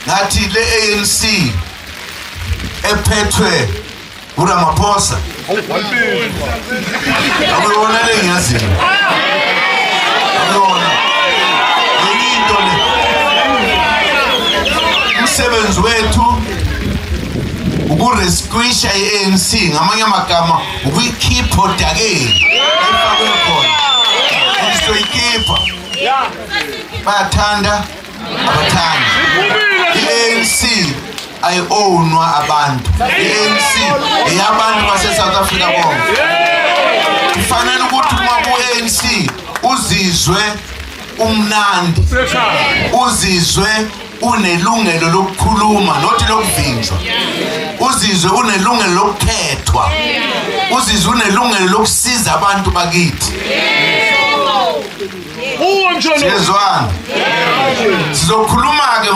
Ngathi le ANC ephethwe uRamaphosa akuyona le ngiyaziyo, akuyona ngenye into le. Umsebenzi wethu ukurescuisha i-ANC, ngamanye amagama ukuyikhipha odakeni efakwe khona. Sizoyikhipha, bayathanda abathandi. I-ANC ayi-ownwa abantu, i-ANC eyabantu base-South Africa bonke. Kufanele ukuthi uma ku-ANC uzizwe umnandi, uzizwe unelungelo lokukhuluma, nothi lokuvinjwa, uzizwe unelungelo lokukhethwa, uzizwe unelungelo lokusiza abantu bakithi. Uwo Msholozi. Siyezwana, sizokhuluma-ke.